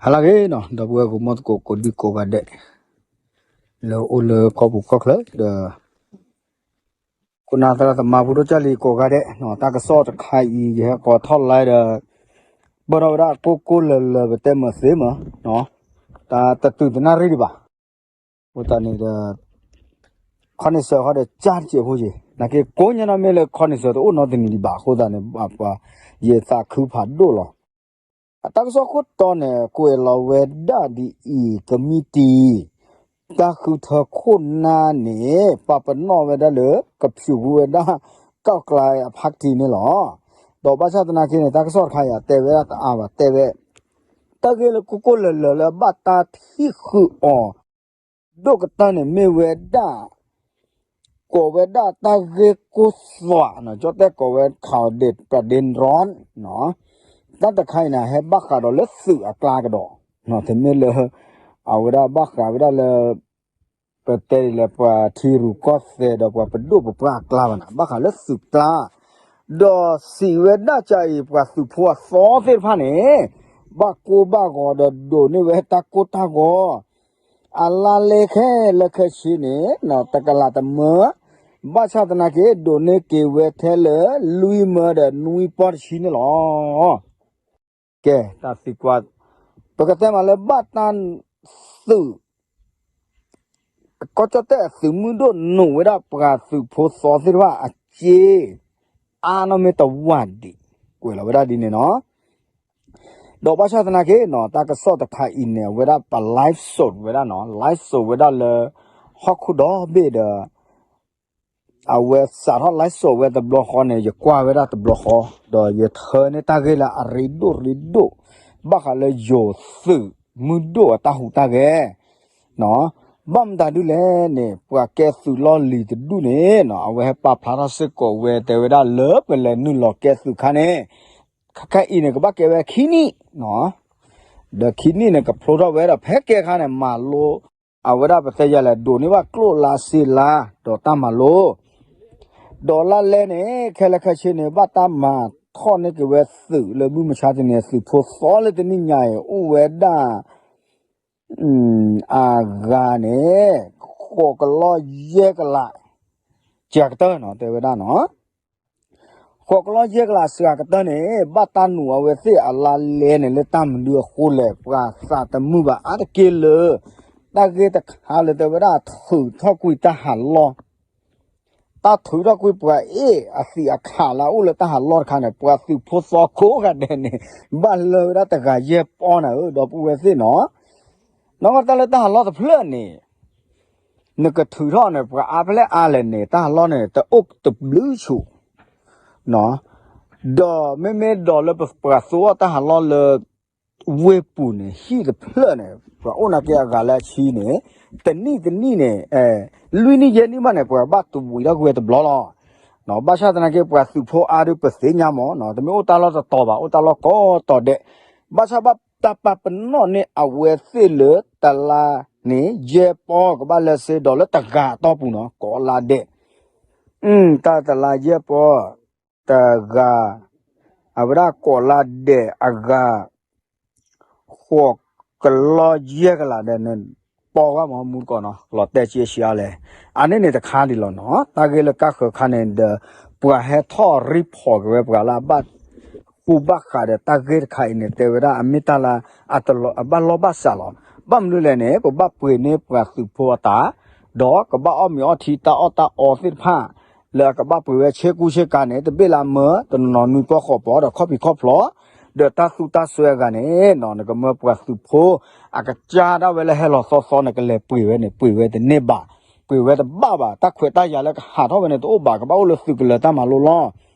ဟါလၢအဂ့ၤနီၤ ဒီပုၢ်ဝဲၢ်ကမီသကိးကိးဒံကိးဂၤဒဲး လၢအိၣ်လၢကီၢ်ပူၤကီၢ်ချၢဒီး ခိၣ်နၢ်သရၣ်သမါဖိဒိၣ်ကၢ်လံၤကိးဂၤဒဲး တၢ်ကစီၣ်တခါအံၤ ယဟဲကိးထီၣ်လါဒီး ပၢၢ်ထီၣ်ဝဲဒၣ်ကိၢ်ကိၢ်လၢၤလၢၤ ပတဲမၢသ့မၢ တၢ်တတုၤတနၣ်ရံၣ်ဒံးဘၣ်. အဃိသတးန့ၣ်ဒီး ခီနံၣ်စၢၤဃီဒီး ကၢ်တစဲးဖိက့ၤ နာ်က့ကိးညါနီၣ်မ့ၢ်လၢခီနံၣ်စၢၤတအိၣ်နီတနံၤဒံးဘၣ် အဃိသတးန့ၣ် ပှၤ ယသးခုဖးဒိၣ်လီၤ. အတၢ်ကစီၣ်ခိၣ်တီန့ၣ် ကွဲးလီၤဝဲဒၣ်ဒ်အံၤ ကမံးတံာ် တၢ်ဃုထၢခိၣ်နၢ်န့ၣ် ပာ်ပနီၣ်ဝဲဒၣ်လၢ ကဖၠူးဝဲဒၣ် ကီၢ်ကျါအဖါတံၢ်န့ၣ်လီၤ. ဒီးဘၣ်ဆၣ်သနာ်က့န့ၣ် တၢ်ကစီၣ်တခါအံၤ တဲဝဲဒၣ်တအါဘၣ် တဲဝဲ တၢ်ဂ့ၢ်လၢကိၢ်ကိၢ်လၢၤလၢၤလၢဘၣ်တၢ်ထံၣ်ဃုာ်အီၤ ဒိၣ်ကတၢၢ်န့ၣ် မ့ၢ်ဝဲဒၣ် ကိးဝဲဒၣ်တၢ်ဂ့ၢ်ကိၢ်သွးနီၤ ကၠီၣ်တဲၣ်ကိးဝဲ ခးဒ့း ပဒ့ရၢၣ် တၢ်တခါအံၤန့ၣ် ဟဲဘၣ်ဃးဒီးလၢသုးအကျါကဒီး တမ့ၢ်လၢ အဝဲဒၣ်ဘၣ်ဃးဝဲဒၣ်လၢ ပတဲဒ်လဲၣ် ပှၤထံရူၢ်ကီၢ်သဲးဒီးပှၤပဒိၣ်ပပှၢ်အကျါဘၣ်န့ၣ် ဘၣ်ဃးလၢသုးကျါ ဒီးစံးဝဲဒၣ်ကအံၤ ပှၤသုးဖိအသီသ့ၣ်တဖၣ်န့ၣ် ဘၣ်ကိၢ်ဘၣ်ဂီၤဒီးဒိးန့ၢ်ဝဲတၢ်ကိၢ်တၢ်ဂီၤ အလါလဲခဲလၢာ်ခဲဆ့န့ၣ် တကလးတမၢ ဘၣ်ဆၣ်သနာ်က့ ဒိးန့ၢ်က့ၤဝဲထဲလၢ လွံၢ်မၢဒီးနွံပီၢ်တဆံန့ၣ်လီၤ. ကဲ တၢ်သံကွၢ် ပကတဲမးလၢဘၣ်တၢ်သုး ကီၢ်ကၠီၣ်တဲၣ်အသုးမုၢ်ဒိၣ် နိးဝဲဒၣ်ပှၤသုးဖိသီသ့ၣ်တဖၣ်အစ့ အါနီၣ်မ့ၢ်တဝၢ်ဒံး ကွဲးလီၤဝဲဒၣ်ဒ်န့ၣ်နီၤ. ဒီးဘၣ်ဆၣ်သနာ်က့နီၤ တၢ်ကစီၣ်တခါအံၤန့ၣ် အဝဲဒၣ်ပ live စဒ် ဝဲဒၣ်နီၤ live စဒ် ဝဲဒၣ်လၢ ဟီၣ်ခိၣ်ဒီဘ့ၣ်ဒီး အဝဲစးထီၣ် live စဒ် ဝဲတဘျီဃီန့ၣ် ယကွၢ်ဝဲဒၣ်တဘျီဃီ ဒီးယထၢန့ၢ်တၢ်ဂ့ၢ်လၢအရ့ဒိၣ်ရ့ဒိၣ် ဘၣ်ဃးလၢယိၤသုးမုၢ်ဒိၣ်အတၢ်ဟူးတၢ်ဂဲၤ ဘၣ်မတၤဒုလဲၣ်န့ၣ် ပှၤကဲသုးလီၢ်လံၤတဒူၣ်န့ၣ်နီၤ အဝဲဟဲပာ်ဖျါထီၣ်စ့ၢ်ကီးဝဲ တဲဝဲဒၣ်လၢပလဲၤနုာ်လီၤကဲသုးခါန့ၣ် ခဲခါအံၤန့ၣ် ကဘၣ်ကဲဝဲခံနံၣ်နီၤ ဒီးခံနံၣ်န့ၣ် ကဖျိထီၣ်ဝဲဒီး ဖဲကဲခါန့ၣ် မၤလိ အဝဲဒၣ်ပတဲယၤလဲၣ် ဒိးန့ၢ်ဘၣ်ကျိၣ်လါစ့လါ ဒီးတၢ်မၤလိ ဒီးလါလဲန့ၣ် ခဲလၢာ်ခဲဆ့န့ၣ် ဘၣ်တၢ်မၤထီၣ်န့ၢ်က့ၤဝဲသုးလၢမုၢ်မဆါတနံၤ သုးဖိသီလၢတနံၣ်ညါအံၤ အိၣ်ဝဲဒၣ် အဂၤန့ၣ် ဃိးကလီၢ်ယဲၢ်ကလး စှၤကတၢၢ်နီၤ တဲဝဲဒၣ်နီၤ ဃိးကလီၢ်ယဲၢ်ကလးစှၤကတၢၢ်န့ၣ် ဘၣ်တၢ်နုာ်အဝဲသ့ၣ်အလါလဲန့ၣ် လၢတၢ်မနုၤအဃိလဲၣ် ပှၤသးတမုာ်ဘၣ်အါတက့ၢ်လၢ တၢ်ဂ့ၢ်တခါလၢတဲဝဲဒၣ်ထုးထီၣ်ကွံာ်တၢ်ဟးလီၢ် တၢ်ထုးထီၣ်ကွံာ်ပှၤအ့ၣ်အသံးအခးလၢအအိၣ်လၢတၢ်ဟးလီၢ်တခါန့ၣ် ပှၤသုးဖိသီကိးဂၤဒဲးန့ၣ် ဘၣ်လၢဝဲဒၣ်တဂၤယဲၢ်ပီၢ်နၤဧၢ ဒီပုၢ်ဝဲၢ်သ့ၣ်နီၤ နီၢ်ကီၢ်တၢ်လၢတၢ်ဟးလီၢ်တဖျၢၣ်န့ၣ် နကထုးထီၣ်န့ၣ် ပှၤအါဖဲလဲၣ်အါလဲၣ်န့ၣ် တၢ်ဟးလီၢ်န့ၣ် တအိၣ်တဘျုးဆူၣ် ဒီးမ့မ့ၢ်ဒီးလၢပပှၤသူအီၣ်တၢ်ဟးလီၢ်လၢ ဝ့ၢ်ပူၤန့ၣ် ဟံၣ်တဖျၢၣ်န့ၣ် ပှၤအိၣ်နာ်က့အဂၤလၢအဆံန့ၣ် တနံၣ်တနံၣ်န့ၣ် လွံၢ်နံၣ်ယဲၢ်နံၣ်ဘၣ်န့ၣ် ပှၤဘၣ်တဝံးထီၣ်ကွံာ်ဝဲတဘျီလီၤ. ဘၣ်ဆၣ်သနာ်က့ ပှၤသုးဖိအါဒုးပသ့ၣ်ညါမး တမ့ၢ်အိၣ်တၢ်လီၢ်တတီၤဘၣ် အိၣ်တၢ်လီၢ်ကိးတီၤဒဲး ဘၣ်ဆၣ်ဘၣ်တၢ်ပာ်ပနီၣ်န့ၢ်အဝဲသ့ၣ်လၢတလါန့ၣ် ယဲၢ်ပီၢ်ကဘၣ်လဲၤစ့ဒီးလၢတဂၤအတီၢ်ပူၤနီၤ ကိးလါဒဲး တၢ်တလါယဲၢ်ပီၢ် တဂၤ အဝဲဒၣ်ကိးလါဒဲးအဂၤ ဃိးကလီၢ်ယဲၢ်ကလးဒီးန့ၣ် ပီၢ်ဂၤမ့ၢ်မူတကိးနီၤ လီၤတဲာ်က့ၤဆံးအါလဲၣ်. အန့ၣ်န့ၣ်တခါဒံးလီၤနီၤ တၢ်ဂ့ၢ်လၢကါဃၢၤခါန့ၣ်ဒီး ပှၤဟဲထီၣ် report က့ၤဝဲပှၤလၢအဘၣ်ဃူဘၣ်ဃးဒီးတၢ်ဂ့ၢ်တခါအံၤန့ၣ် တဲဝဲဒၣ်အမ့ၢ်တၢ်လၢ အဘၣ်လီၢ်ဘၣ်စးလီၤ. ဘၣ်မနုၤလဲၣ်န့ၣ် ပဘၣ်ပှ့ၤန့ၢ်ပှၤသုးဖိအတၢ် ဒီးကဘၣ်အီၣ်မ့ၤအီထံတၢ်အီၣ်တၢ်အီသ့ၣ်တဖၣ် လၢအကဘၣ်ပှ့ၤဝဲဆ့ကူဆ့ကၤန့ၣ် တဘ့ၣ်လၢအမၢတနီၤနီၤနွံပီၢ်ဃိးပီၢ်ဒီးခီၣ်ဖံးခီၣ်ဖျီ ဒီးတၢ်သူတၢ်စွဲအဂၤန့ၣ် နကမၢပှၤသုးဖိ အကစၢ်ဒၣ်ဝဲလၢဟဲလီၤသီသီန့ၣ် ကလဲၤပှ့ၤဝဲန့ၣ် ပှ့ၤဝဲတန့ၢ်ဘၣ် ပှ့ၤဝဲတဘၣ်ဘၣ် တၢ်ခွဲးတၢ်ယာ်လၢကဟးထီၣ်ဝဲန့ၣ် တအိၣ်ဘၣ် ကဘၣ်အိၣ်လၢသုးကလၢၤတၢ်မၤလိလီၤ.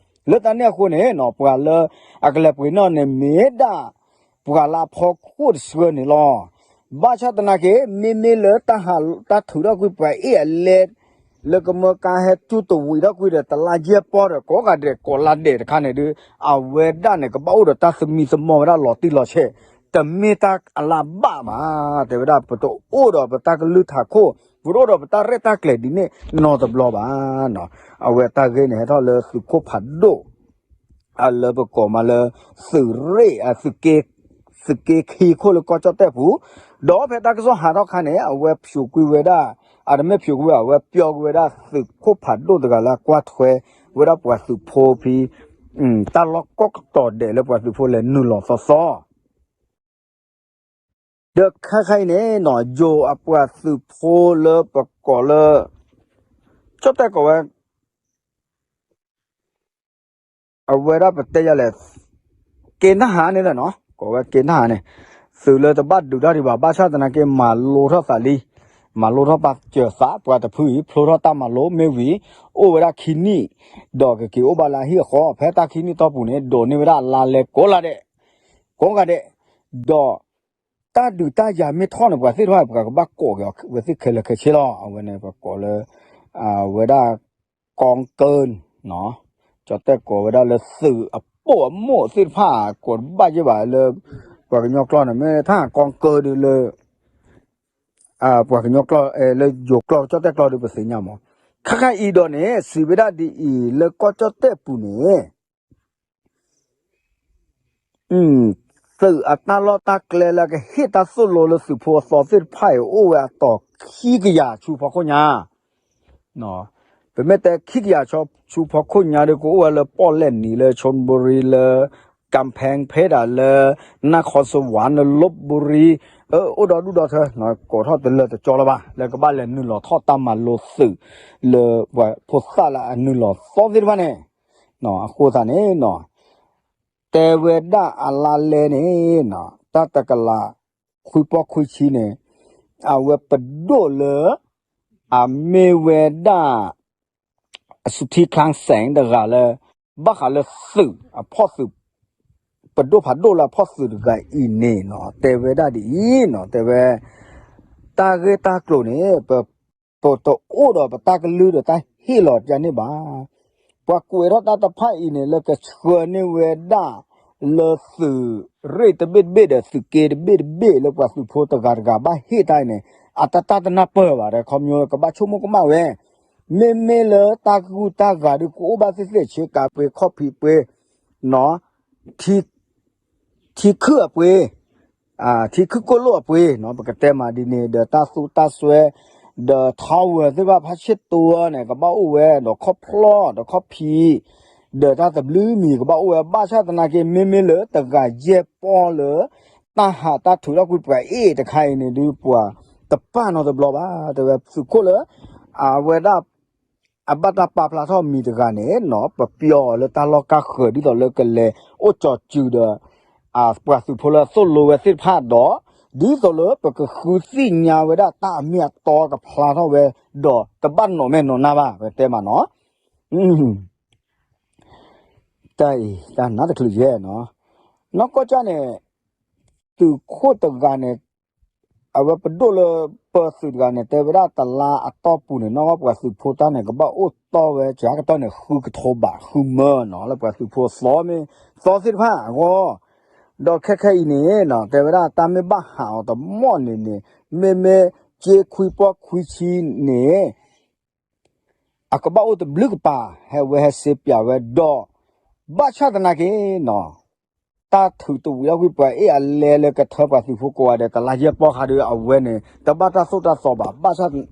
လၢတၢ်န့ၣ်အဃိန့ၣ် ပှၤလၢအကလဲၤပှ့ၤန့ၢ်န့ၣ် မ့ၢ်ဒၣ် ပှၤလၢအဖီခိၣ်တဆှၢန့ၣ်လီၤ. ဘၣ်ဆၣ်သနာ်က့ မ့မ့ၢ်လၢတၢ်ထုးထီၣ်ကွံာ်ပှၤအ့ၣ်အလဲ လၢကမၢကါဟဲတူၢ်တဝံးထီၣ်ကွံာ်ဒီး တလါယဲၢ်ပီၢ်ဒီး ကိးဂၤဒဲးကိးလါဒဲးတခါန့ၣ်ဒီး အဝဲဒၣ်န့ၣ် ကဘၣ်အိၣ်ဒီးတၢ်သမံသမိးဝဲဒၣ်လီၤတံၢ်လီၤဆဲး တမ့ၢ်တၢ်အလၢအဘၣ်ဘၣ်. တဲဝဲဒၣ် ပတအိၣ်ဒီးပတၢ်ကလုၢ်ထးခိၣ် ပတအိၣ်ဒီးပတၢ်ရဲၣ်တၢ်ကျဲၤဒ်န့ၣ်နီတဘျီဘၣ်. အဝဲတၢ်ဂ့ၢ်န့ၣ် ဟဲထီၣ်လၢသုးခိၣ်ဖးဒိၣ် အလၢပကိးမးလၢ သုးရ့ၣ် အသုးက့ သုးက့ခံခိၣ်လၢကီၢ်ကၠီၣ်တဲၣ်ပူၤ, ဒီးဖဲတၢ်ကစီၣ်ဟးထီၣ်ခါန့ၣ် အဝဲဖျိးကွံာ်ဝဲဒၣ်, အတမ့ၢ်ဖျိးကွံာ်ဝဲ အဝဲပျီကွံာ်ဝဲဒၣ်သုးခိၣ်ဖးဒိၣ်တဂၤလၢအကွၢ်ထွဲဝဲဒၣ်ပှၤသုးဖိဖဲ တၢ်လီၢ်ကိးကတီၤဒဲးလၢပှၤသုးဖိလဲၤနုာ်လီၤသီသီ ဒီးခဲခါအံၤန့ၣ်နီၤ ယိၤအပှၤသုးဖိလၢပကိးလၢ ကၠီၣ်တဲၣ်ကိးဝဲ အဝဲဒၣ်ပတဲယၤလဲၣ်, က့နၢ်ဟါန့ၣ်လီၤနီၤ, ကိးဝဲက့နၢ်ဟါန့ၣ်, သုးလၢတဘၣ်ဒုးတၢ်ဒံးဘၣ် ဘၣ်ဆၣ်သနာ်က့မၤလိထီၣ်သးလံ, မၤလိထီၣ်ပာ်စၢၤသး ပှၤတဖုအံၤ ဖျိထီၣ်တၢ်မၤလိမ့ၢ်ဝံၤ အိၣ်ဝဲဒၣ်ခံနံၣ်, ဒီးကက့ၤအိၣ်ဘၣ်လၢအဟံၣ်အဃီ ဖဲတၢ်ခံနံၣ်တီၢ်ပူၤန့ၣ် ဒိးန့ၢ်ဝဲဒၣ်အလါလဲကိးဂၤဒဲး, ကိးဂၤဒဲး, ဒီး တၢ်ဒုးတၢ်ယၤမ့ၢ်ထီၣ်န့ၣ် ပှၤသ့ၣ်တဖၣ် ပှၤကဘၣ်ကိးက့ၤဝဲသ့ၣ်ခဲလၢာ်ခဲဆ့လီၤ. အဝဲန့ၣ် ပကိးလၢ ဝဲဒၣ် ကီကၢၢ်, ကၠီၣ်တဲၣ်ကိးဝဲဒၣ်လၢသုးအပိာ်အမိၢ်သ့ၣ်တဖၣ် ကိးတဘၣ်ယဲၢ်ဘၣ်လၢ ပှၤကညီကျိာ်န့ၣ် မ့ၢ်ထါကီကၢၢ်ဒုးလၢ ပှၤကညီကျိာ် လၢယိၤကျိာ်ကၠီၣ်တဲၣ်ကျိာ်ဒုးပသ့ၣ်ညါမး, ခဲခါအံၤဒီးန့ၣ် စံးဝဲဒၣ်ဒ်အံၤ လၢကီၢ်ကၠီၣ်တဲၣ်ပူၤန့ၣ် သုးအတၢ်လီၢ်တၢ်ကျဲလၢကဟ့ၣ်တၢ်သိၣ်လိလၢသုးဖိအသီသ့ၣ်တဖၣ်အံၤ အိၣ်ဝဲအတီၤခံကယၤဆူဖီခိၣ်ညါ, ပမ့ၢ်တဲခံကယၤဆူဖီခိၣ်ညါဒီး ကအိၣ်ဝဲလၢပီၣ်လဲၣ်နံၤ လၢ Chonburi လၢ ကၣ်ဖဲၣ်ဖဲဒၣ် လၢ နၢ်ခီစဝါ လၢ လဘ်ဘူရံ အိၣ်ဒီဒူၣ်ဒီထၢ ကိးထီၣ်တလၢာ်တကၠီလၢၤဘၣ် လၢကဘၣ်လဲၤနုာ်လီၤထီၣ်တၢ်မၤလိသုး လၢပှၤဖိသၣ်လၢအနုာ်လီၤသီသ့ၣ်တဖၣ်န့ၣ်, အဃိသတးန့ၣ် တဲဝဲဒၣ်အလါလဲန့ၣ် တၢ်တကလး ခွံပီၢ်ခွံဆံန့ၣ် အဝဲပဒိၣ်လၢ အမ့ၢ်ဝဲဒၣ် အစူထံချၣ်စဲၣ်တဂၤလၢ ဘၣ်ဃးလၢသုးအဖီၣ်သုး ပဒိၣ်ဖးဒိၣ်လၢအဖီၣ်သုးတဂၤအံၤန့ၣ်နီၤ တဲဝဲဒၣ်ဒ်အံၤနီၤ တဲဝဲ တၢ်ဂ့ၢ်တၢ်ကျိၤန့ၣ် ပ ပတအိၣ်ဒီးပတၢ်ကလုၢ်ဒီးတၢ်ဟ့ၣ်လီၤတၢ်န့ၣ်ဘၣ်. ပှၤကွဲးထီၣ်တၢ်တဖၣ်အံၤန့ၣ် လၢကဆှၢန့ၢ်ဝဲဒၣ် လၢသုးရ့ၣ်တဘ့ၣ်တဘ့ၣ်ဒီးသုးက့တဘ့ၣ်တဘ့ၣ် လၢပှၤသုးဖိတဂၤတဂၤဘၣ်ဟ့ၣ်တၢ်အံၤန့ၣ် အတၢ်တၢ်တနၢ်ပၢၢ်ဘၣ်ဒီး ခီပညီကဘၣ်ဆိကမိၣ်ကမၣ်ဝဲ မ့မ့ၢ်လၢတၢ်ဂုၢ်တၢ်ဂၤဒုးကအိၣ်ဘၣ်သ့ၣ်သ့ၣ်ဆ့ကၤပှ့ၤခီၣ်ဖံးပှ့ၤ ထံခုၣ်အပှ့ၤ ထံခုၣ်ကိၣ်လိၣ်အပှ့ၤ ပကတဲမးဒ်န့ၣ် ဒီးတၢ်သူတၢ်စွဲ ဒီးထီဝဲသ့ၣ်တဖၣ်ဖးဆ့ၣ်တိန့ၣ် ကဘၣ်အိၣ်ဝဲ ဒီးခီၣ်ဖျီၣ် ဒီးခီၣ်ဖံး ဒီးတၢ်သဘျုးမံၤကဘၣ်အိၣ်ဝဲ ဘၣ်ဆၣ်သနာ်က့ မ့မ့ၢ်လၢတဂၤယဲၢ်ပီၢ်လၢ တၢ်ဟးတၢ်ထုးထီၣ်ကွံာ်ပှၤအ့ၣ်တခါအံၤန့ၣ်ဒုး ပှၤတပာ်နီတဘျီဘၣ် တဲဝဲသုးခိၣ်လၢ အဝဲဒၣ် အဘၣ်တၢ်ပာ်ဖျါထီၣ်မံၤတဂၤန့ၣ်နီၤ ပပျီအီၤလၢတၢ်လီၢ်ကါဃၢၤ ဒ်သိးလၢကလဲၤအိၣ်ကၠီၤစုၤဒီး ပှၤသုးဖိလၢသိၣ်လိဝဲသ့ၣ်တဖၣ်ဒီး ဒ်သိးလၢပကဃုသ့ၣ်ညါဝဲဒၣ်တၢ်အမ့ၢ်အတီကဖျါထီၣ်ဝဲ ဒီးတဘၣ်နီၣ်မဲာ်နီၣ်နါဘၣ် ပတဲမးနီၤ တၢ်အံၤ တၢ်နါတချုးယဲၢ်နီၤ နီၢ်ကီၢ်ကၢ်န့ၣ် သုးခိၣ်တဂၤန့ၣ် အဝဲပဒိၣ်လၢပသုးတဂၤန့ၣ် တဲဝဲဒၣ်တလါအတီၢ်ပူၤန့ၣ် နီၢ်ကီၢ်ပှၤသုးဖိတၢ်န့ၣ် ကဘၣ်အိၣ်တီၢ်ဝဲ ကကတၢၢ်န့ၣ် ဃုကထိဘး ဃုမၢနီၤ လၢပှၤသုးဖိသီမ့ၢ် သီသ့ၣ်တဖၣ်အဂီၢ် ဒီးခဲခဲအံၤန့ၣ် တဲဝဲဒၣ်တၢ်မ့ၢ်ဘၣ်ဟးအီၤတမီၢ်န့ၣ်န့ၣ် မ့မ့ၢ်က့ခွံပီၢ်ခွံဆံန့ၣ် အကဘၣ်အိၣ်တဘျုးကပၤ ဟဲဝဲဟဲစ့ပၠးဝဲဒီး ဘၣ်ဆၣ်သနာ်က့နီၤ တၢ်ထုးတဝံၤလီၤကွံာ်ပှၤအ့ၣ်အလဲလၢကထၢပှၤသုးဖိကိးဂၤဒဲး တလါယဲၢ်ပီၢ်ခါဒီး အဝဲန့ၣ် တဘၣ်တၢ်သိၣ်တၢ်သီဘၣ် ဘၣ်ဆၣ်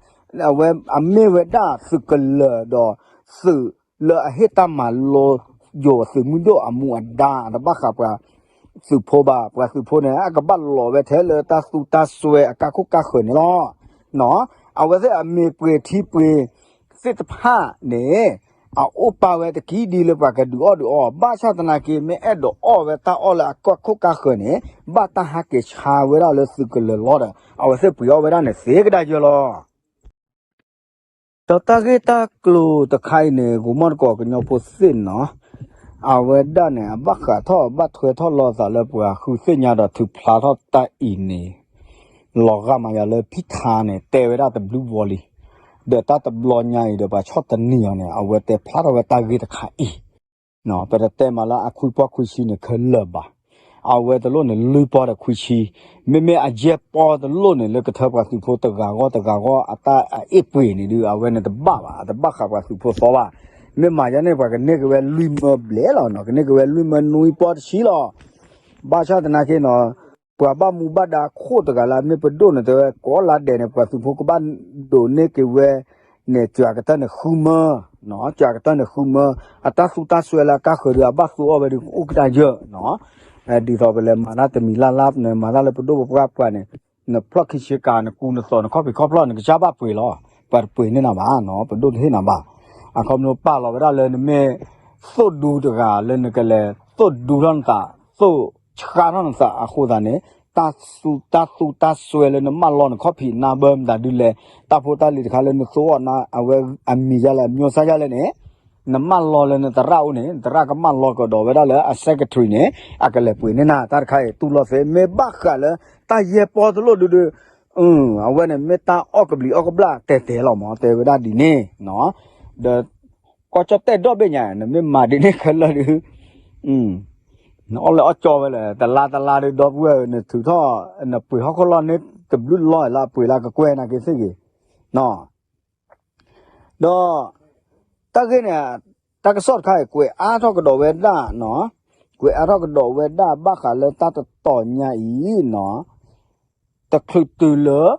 အဝဲအမ့ၢ်ဝဲဒၣ်သုးကလၢၤဒီး သုးလၢအဟ့ၣ်တၢ်မၤလိ ယိၤသုးမုၢ်ဒိၣ်အမူအဒါ တဘၣ်ဃးပှၤ သုးဖိဘၣ် ပှၤသုးဖိန့ၣ် အကဘၣ်လီၤဝဲထဲလၢတၢ်သူတၢ်စွဲအကါခိၣ်ကါဃၢၤန့ၣ်လီၤ. အဝဲသ့ၣ်အမ့ၢ်ပှ့ၤထံပှ့ၤသ့ၣ်တဖၣ်န့ၣ် အအိၣ်ပာ်ဝဲတကံၢ်ဒ်လၢပှၤကဒုးအီၣ်ဒုးအီ ဘၣ်ဆၣ်သနာ်က့ မ့ၢ်အဲၣ်ဒိးအီၣ်ဝဲတၢ်အီၣ်လၢအကါခိၣ်ကါဃၢၤန့ၣ် ဘၣ်တၢ်ဟးက့ၤဆါဝဲဒၣ်လၢသုးကလၢၤလီၤဒီး အဝဲသ့ၣ်ပှ့ၤအီၣ်ဝဲဒၣ်န့ၣ်သ့ကဒါယၢလီၤ. ဒီးတၢ်ဂ့ၢ်တၢ်ကျိၤတခါအံၤန့ၣ် ဂိၤမီၣ်တကိးကညီဖိသ့ၣ်နီၤ, အဝဲဒၣ်န့ၣ် အဘၣ်ဃးထီၣ်ဘၣ်ထွဲထီၣ်လီၤသးလၢပှၤ ဃုသ့ၣ်ညါဒီးထုးဖျါထီၣ်တၢ်အံၤန့ၣ် လီၤဂာ်မးယၤလၢဖံထါန့ၣ် တဲဝဲဒၣ်တဘျုးဝီလံ. ဒီးတၢ်တဘျီညါအံၤဒီး ပှၤဆီၣ်သနံးအီၤန့ၣ် အဝဲတဲဖျါထီၣ်ဝဲတၢ်ဂ့ၢ်တခါအံၤ ပတတဲမးလၢအခွံပီၢ်ခွံဆံန့ၣ် ခဲလၢာ်ဘၣ်. အဝဲတလိၣ်န့ၣ် လွံၢ်ပီၢ်ဒီးခွံဆံ, မ့မ့ၢ်အယဲၢ်ပီၢ်တလိၣ်န့ၣ် လၢကထၢပှၤသုးဖိတဂၤဂီၢ်တဂၤဂီၢ် အတၢ်အအ့ၣ်ပှ့ၤန့ၣ်ဒုး အဝဲန့ၣ်တဘၣ်ဘၣ်, တဘၣ်ဃးပှၤသုးဖိသီဘၣ်. မ့ၢ်မၤယါန့ၣ် ပှၤကန့ၢ်က့ၤဝဲလွံၢ်မၢဘျဲၣ်လီၤနီၤ, ကန့ၢ်က့ၤဝဲလွံၢ်မၢနွံပီၢ်တဆံလီၤ. ဘၣ်ဆၣ်သနာ်က့နီၤ ပှၤဘၣ်မူဘၣ်ဒါခိၣ်တဂၤလၢအမ့ၢ်ပဒိၣ်န့ၣ် တဲဝဲကိးလါဒဲးန့ၣ် ပှၤသုးဖိကဘၣ်ဒိးန့ၢ်က့ၤဝဲန့ၣ် စှၤကတၢၢ်န့ၣ်ဃုမၢ, စှၤကတၢၢ်န့ၣ်ဃုမၢ, အတၢ်သူတၢ်စွဲလၢအကါဃၢၤဒီး အဘၣ်သူအီၤဝဲဒီးအိၣ်ကတၢၢ်ယၢၢ်, ဒ်သိးပလဲၤမၤတၢ်တမံၤလၢ်လၢ်န့ၣ် မၤတၢ်လၢပဒိၣ်ပပှၢ်ပှၤန့ၣ် နဖျီၣ်ခံဆ့ကၤ နကူနသိး နခီၣ်ဖံးခီၣ်ဖျီၣ် နကစၢ်ဘၣ်ပှ့ၤလီၤ, ပှၤတပှ့ၤန့ၢ်နၤဘၣ်နီၤ, ပဒိၣ်တဟ့ၣ်နၤဘၣ်. အခီပညီပာ်လီၤဝဲဒၣ်လၢနမ့ၢ်သိၣ်ဒူတဂၤလၢနကလဲၤသိၣ်ဒူထီၣ်နသး, သိၣ်ဆှးထီၣ်နသးအဃိသတးန့ၣ် တၢ်သူတၢ်စွဲလၢနမၢလီၤနခီၣ်ဖံးနါဘၢမတၤဒုလဲၣ်, တၢ်ဖိတၢ်လံၤတခါလၢနသိၣ်အီၤနါ အဝဲအမံၤယါလဲၣ် အမျိုးအစားယါလဲၣ်န့ၣ် နမၢလီၤလၢနသရၣ်အိၣ်န့ၣ် နသရၣ်ကမၢလီၤကဒီးဝဲဒၣ်လၢအ secretary န့ၣ် အကလဲၤပှ့ၤန့ၢ်နၤ, တၢ်တခါအံၤတူၢ်လိာ်သ့ မ့ၢ်ဘၣ်ဃးလၢတၢ်ယဲၢ်ပီတလိၣ်ဒုဒု, အဝဲန့ၣ်မ့ၢ်တၢ်အီၣ်ကဘျံးအီၣ်ကဘျၣ်တဲတဲလီၤမး တဲဝဲဒၣ်ဒ်န့ၣ်, ဒီး ကီၢ်ကၠီၣ်တဲၣ်ဒီဘ့ၣ်ညါ နမ့ၢ်မၤဒ်န့ၣ်ခဲလၢာ်ဒု နအီၣ်လဲၤအီၣ်ကၠီဝဲလဲၣ် တလါတလါဒု ဒီပုၢ်ဝဲၢ်ဧၢ နထုးထီၣ် နပှ့ၤဟီၣ်ခိၣ်လီၢ်န့ၣ် တဘျုးလီၢ်လၢအပှ့ၤလၢကကွဲၢ်နာ်က့ၤသ့ၣ်ဂ့ၤ ဒီး တၢ်ဂ့ၢ်န့ၣ် တၢ်ကစီၣ်တခါအံၤ ကွဲးအါထီၣ်ကဒီးဝဲဒၣ်နီၤ, ကွဲးအါထီၣ်ကဒီးဝဲဒၣ်ဘၣ်ဃးလၢတၢ်တတီၤညါအံၤနီၤ, တချုးတုၤလၢ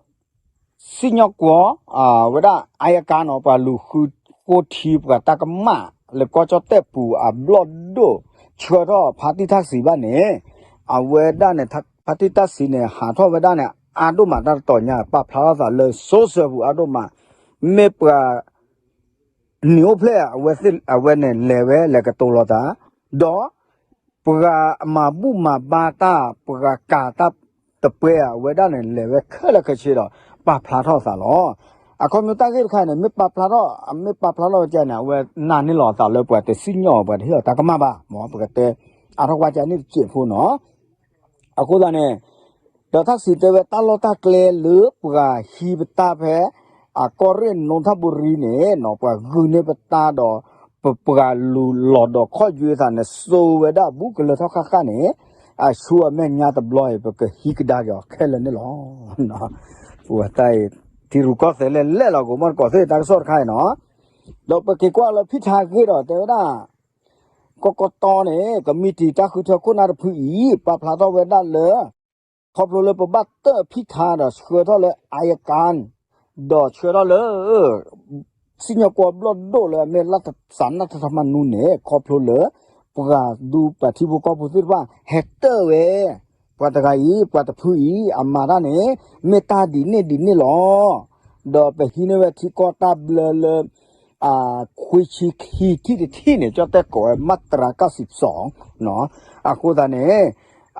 စံၣ်ညီၣ်ကွီၢ် ဝဲဒၣ် အါယကါနီၤ ပှၤလူၤဃုဃိထံပှၤတၢ်ကမၣ်လၢကီၢ်ကၠီၣ်တဲၣ်ပူၤအဘျီၣ်ဒိၣ် ဆှၢထီၣ်ဖါတံၢ်ထၣ်စံးဘၣ်န့ၣ်, အဝဲဒၣ်န့ၣ် ဖါတံၢ်ထၣ်စံးန့ၣ် ဟးထီၣ်ဝဲဒၣ်န့ၣ် အါဒိၣ်မးတၢ်တတီၤညါ ပာ်ဖျါထီၣ်သးလၢ social ပူၤအါဒိၣ်မး, မ့ၢ်ပှၤ နံၤအိၣ်ဖျဲၣ် အဝဲသ့ၣ် အဝဲန့ၣ် လဲၤဝဲ လဲၤကတိၤလီၤတၢ်, ဒီး ပှၤမၤဘူၣ်မၤဘါတၢ် ပှၤကၤတၢ်တပှဲၤ အဝဲဒၣ်န့ၣ် လဲၤဝဲခဲလၢာ်ခဲဆ့ဒီး ပာ်ဖျါထီၣ်သးလီၤ. အခီပညီတၢ်ဂ့ၢ်တခါန့ၣ် မ့ၢ်ပာ်ဖျါထီၣ် မ့ၢ်ပာ်ဖျါထီၣ်ဝဲကန့ၣ် အဝဲနာ်န့ၢ်လီၤအသးလၢပှၤတစံၣ်ညီၣ် ပှၤတဟ့ၣ်လီၤတၢ်ကမၣ်ဘၣ် မ်ပကတဲအါထီၣ်ကွၢ်ကန့ၣ်တစဲးဖိနီၤ. အဃိသတးန့ၣ် ဒီးထၣ်စံးတဲဝဲတၢ်လီၢ်တၢ်ကျဲလၢပှၤဟံးပတၢ်ဖဲ အကီၢ်ရ့ၣ် နူထၣ်ဘူရံန့ၣ်နီၤ ပှၤဂုာ်န့ၢ်ပတၢ်ဒီး ပပှၤလူၤလီၤဒီးခီၣ်ယွဲသးန့ၣ် စိာ်ဝဲဒၣ်ဘူးကလၢထီၣ်ဃၣ်ဃၣ်န့ၣ် အဆူအမဲာ်ညါတဘျီအံၤ ပကဟံးကဒါက့ၤအီၤခဲလၢာ်န့ၣ်လီၤ. ပဝဲတၢ်အံၤ ထံရူၢ်ကီၢ်သဲးလဲၣ်လဲၣ်လီၤ ကိးမီၢ်တကိးသ့ၣ်တၢ်ကစီၣ်တခါအံၤနီၤ. ဒီးပက့ၤကွၢ်လၢဖံထါအဂ့ၢ်ဒီးတဲဝဲဒၣ် ကကတီန့ၣ် ကမံးတံာ်တၢ်ဃုထၢခိၣ်နၢ်တဖုအံၤ ပာ်ဖျါထီၣ်ဝဲဒၣ်လၢ ခီဖျိလၢပဘၣ်တၢၣ်ဖံထါဒီးဆှၢထီၣ်လၢ အါယကါ ဒီးဆှၢထီၣ်လၢ စံၣ်ညီၣ်ကွီၢ်ဘျီၣ်ဒိၣ်လၢအမ့ၢ်လၢ်သးနၢ်ထီၣ်ထီၣ်မနူန့ၣ် ခီဖျိလၢ ပှၤဒူပှၤထံဖိကီၢ်ဖိသ့ၣ်တဖၣ် ဟဲတၢၣ်ဝဲ ပှၤတဂၤအံၤ ပှၤတဖုအံၤ အမၤတၢ်န့ၣ် မ့ၢ်တၢ်ဒ်န့ၣ်ဒ်န့ၣ်လီၤ. ဒီးပဟံးန့ၢ်ဝဲထံကီၢ်တၢ်ဘျၢလၢ ခွံဆံခံထံၣ်တထံၣ်န့ၣ် ကၠီၣ်တဲၣ်ကိးဝဲ မၤတြၤကၢ်စံးစီ အဃိသတးန့ၣ်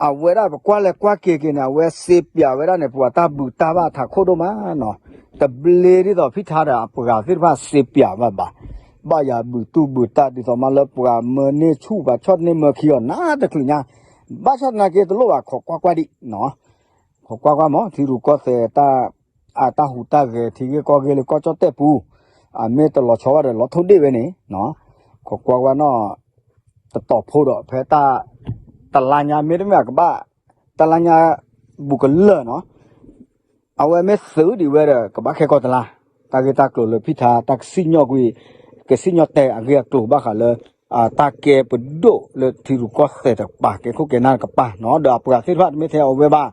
အဝဲဒၣ်ပကွၢ်လဲၤကွၢ်က့ၤက့ၤန့ၣ် အဝဲစ့ပၠးဝဲဒၣ်န့ၣ် ပှၤတၢ်ဘုးတၢ်ဘၣ်ထးခိၣ်ဒိၣ်မးနီၤ, တဘျ့ဒ်သိးဖံထါဒီးအပှၤသ့ၣ်တဖၣ်စ့ပၠးဘၣ်ဘၣ်, ဘၣ်ယၤဘုးတူၢ်ဘုးတၢ်ဒ်သိးမးလၢပှၤမၢန့ၢ်ဆူၣ်ပှၤဆီၣ်န့ၢ်မၢခံအီၤနးတချုးညါ, ဘၣ်ဆၣ်သနာ်က့တလိၣ်ဘၣ်ခိးကွၢ်ကွၢ်ဒံးနီၤ, ခိးကွၢ်ကွၢ်မး ထံရူၢ်ကီၢ်သဲး တၢ်ဟူးတၢ်ဂဲၤထံဂ့ၢ်ကီၢ်ဂ့ၢ်လၢကီၢ်ကၠီၣ်တဲၣ်ပူၤ, အမ့ၢ်တလီၤဆီဘၣ်ဒီးလီၤထိၣ်ဒ့ၣ်ဝဲန့ၣ်, ခိးကွၢ်ကွၢ်နီၤ, တတီၤဖိဒီးဖဲတၢ် တလါညါမ့တမ့ၢ်ကဘၣ်, တလါညါဘူးကလၢာ်နီၤ, အဝဲမ့ၢ်သုးဒံးဝဲဒီး ကဘၣ်ခဲကီၢ်တလါ, တၢ်ဂ့ၢ်တၢ်ကျိၤလၢဖံထါ တၢ်ကစံၣ်ညီၣ်ကွံာ်, ကစံၣ်ညီၣ်တဲာ်အဂ့ၢ်အကျိၤဘၣ်ဃးလၢ တၢ်ကဲပဒိၣ်လၢထံရူၢ်ကီၢ်သဲးတကပၤ ကဲခိၣ်ကဲနၢ်တကပၤနီၤ, ဒီးအပှၤသ့ၣ်တဖၣ်တမ့ၢ်ထဲအဝဲဘၣ်,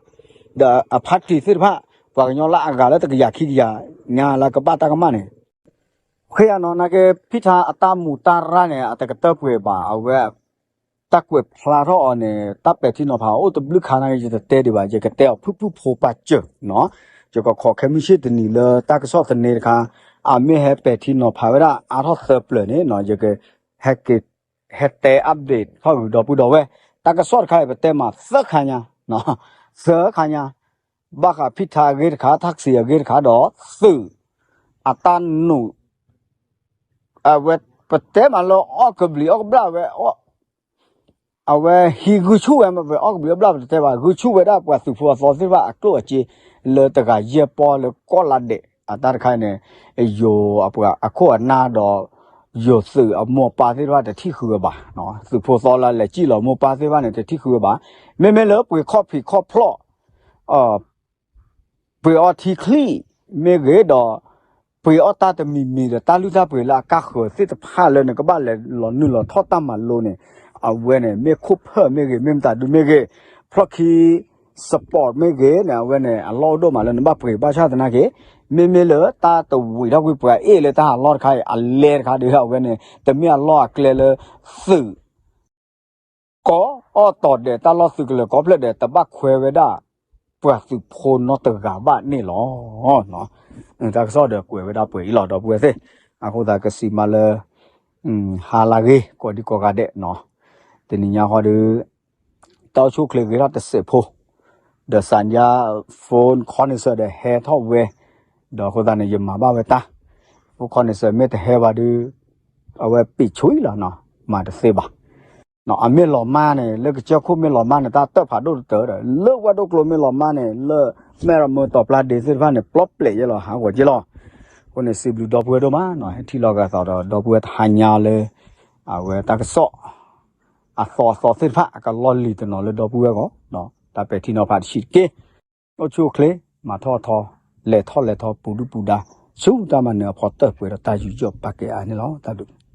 ဒီးအဖါတံၢ်သ့ၣ်တဖၣ် ပှၤကညီလၢအဂၤလၢတကယၤခံကယၤညါလၢကဘၣ်တၢ်ကမၣ်န့ၣ် ဃ့ယၤနီၤ နာ်က့ ဖံထါအတၢ်မူးတၢ်ရၢ်န့ၣ် အတကတၢၢ်ပှဲၤဘၣ်, အဝဲ တၢ်ကွဲးဖျါထီၣ်အီၤန့ၣ် တၢ်ပဲာ်ထံနီၤဖးအိၣ်တဘျုးခါနာ်က့ ယတတဲဒံးဘၣ်, ယကတဲအီၤဖုၣ်ဖုၣ်ဖိပာ်စၢၤနီၤ, ယကခိးခဲမုၢ်ဆ့ၣ်တနံၤလၢတၢ်ကစီၣ်သန့တခါ, အမ့ၢ်ဟဲပဲာ်ထံနီၤဖးဝဲဒၣ်အါထီၣ်သၢပျၢၤန့ၣ်နီၤ, ယက ဟဲက့ၤ ဟဲတဲ update ထီၣ်ဂုၤဒီပုၢ်ဒီဝဲၢ်, တၢ်ကစီၣ်တခါအံၤ ပတဲမးသၢခါညါ, သၢခါညါ, ဘၣ်ဃးဖံထါအဂ့ၢ်တခါ ထၣ်စံးအဂ့ၢ်တခါဒီး သုး အတၢ်နူး အဝဲ ပတဲမးလၢအီၣ်ကဘျံးအီၣ်ကဘျၣ်ဝဲ အဝဲဟံးဂုာ်ဆူၣ်ဝဲ ပအီၣ်ကဘျံးအီၣ်ကဘျၣ်ပတတဲဘၣ် ဂုာ်ဆူၣ်ဝဲဒၣ်ပှၤသုးဖိအသီသ့ၣ်တဖၣ်အကျိၣ်အစ့ လၢတဂၤယဲၢ်ပီၢ်လၢကီၢ်လါဒဲး အတၢ်တခါအံၤန့ၣ် ယိၤအပှၤအခိၣ်အနၢ်ဒီး ယိၤသုးအမိၢ်ပၢ်သ့ၣ်တဖၣ်တထံၣ်ဃုာ်ဝဲဘၣ်, သုးဖိသီလၢလဲၤစံၣ်လီၤမိၢ်ပၢ်သ့ၣ်တဖၣ်န့ၣ် တထံၣ်ဃုာ်ဝဲဘၣ်, မ့မ့ၢ်လၢပှ့ၤခီၣ်ဖံးခီၣ်ဖျီၣ် ပှ့ၤအီထံချံၣ်မ့ၢ်ဂ့ၤဒီး ပှ့ၤအီၣ်တၢ်တမံၤမံၤဒီး တၢ်လုၢ်တၢ်ပှ့ၤလၢအကါဃၢၤသ့ၣ်တဖၣ်လၢနကဘၣ်လဲၤလီၤနုာ်လီၤထီၣ်တၢ်မၤလိန့ၣ် အဝဲန့ၣ် မ့ၢ်ခိၣ်ဖၢၣ်မ့ၢ်ဂ့ၤ မ့ၢ်မတၤဒုမ့ၢ်ဂ့ၤ ဖျီၣ်ခံ support မ့ၢ်ဂ့ၤန့ၣ် အဝဲန့ၣ် အလီၢ်အိၣ်ဒိၣ်မးလၢနဘၣ်ပှ့ၤ ဘၣ်ဆၣ်သနာ်က့ မ့မ့ၢ်လၢတၢ်တဝံၤထီၣ်ကွံာ်ပှၤအ့ၣ်လၢတၢ်ဟးလီၢ်တခါအံၤ အလဲတခါဒီး အဝဲန့ၣ် တမ့ၢ်အလီၢ်အကျဲလၢသုး ကီအီၣ်တီၤဒီးတၢ်လီၢ်သုးကလၢၤကီၢ်ဖျၢၣ်ဒီး တဘၣ်ခွဲးဝဲဒၣ် ပှၤသုးဖိနီတဂၤဘၣ်န့ၣ်လီၤ. တၢ်ကစီၣ်ဒီးကွဲးဝဲဒၣ်ပှဲၤအံၤလီၤ ဒီပုၢ်ဝဲၢ်သ့ၣ်, အဃိသတးကစံးမးလၢ ဟါလၢအဂ့ၤ ကိးဒံကိးဂၤဒဲးနီၤ, တနံၤညါဃီဒီး တၢ်အိၣ်ဆူၣ်အိၣ်ချ့ဂ့ၤထီၣ်တစဲးဖိ ဒီးစးညါ phone connection ဒီးဟဲထီၣ်ဝဲ, ဒီးအဃိသတးန့ၣ် ယမၤဘၣ်ဝဲတၢ်, phone connection မ့ၢ်တဟဲဘၣ်ဒီး အဝဲပံာ်ဆူၣ်လီၤနီၤ, မၤတသ့ဘၣ်. အမ့ၢ်လီၤမၢ်န့ၣ် လၢကစၢၢ်ခိၣ်မ့ၢ်လီၤမၢ်န့ၣ် တၢ်တၢၣ်ဖးဒိၣ်တတၢၢ်ဒီး လၢဝဲဒိၣ်ကျိမ့ၢ်လီၤမၢ်န့ၣ် လၢမဲၢ်ရမၢတီၤပျၢ်ဒ့သ့ၣ်တဖၣ်န့ၣ် ပျီပျဲးယဲလီၤ ဟးဂီၤက့လီၤ. အဃိန့ၣ် စံးဘျုးဒီပုၢ်ဝဲၢ်ဒိၣ်မးနီၤ, ဟဲထံၣ်လိာ်က့ၤအသးဒီး ဒီပုၢ်ဝဲၢ်တဟါညါလၢ အဝဲတၢ်ကစီၣ် အသီအသီသ့ၣ်တဖၣ် အကလီၢ်လံၤတနီၤလၢဒီပုၢ်ဝဲၢ်အဂီၢ်, တၢ်ပဲာ်ထံနီၤဖးတဆံးတက့ၢ်. အိၣ်ဆူၣ်အိၣ်ချ့ မၤထီၣ်ထီ, လဲၤထီၣ်လဲၤထီ ပူၤဒုၣ်ပူၤဒါ ဆူတၢ်မၤနၢၤအဖီတၢၢ်ပှဲၤဒီးတၢ်ယူးယီၣ်ပာ်ကဲအါန့ၣ်လီၤ. တၢ်ဘျုး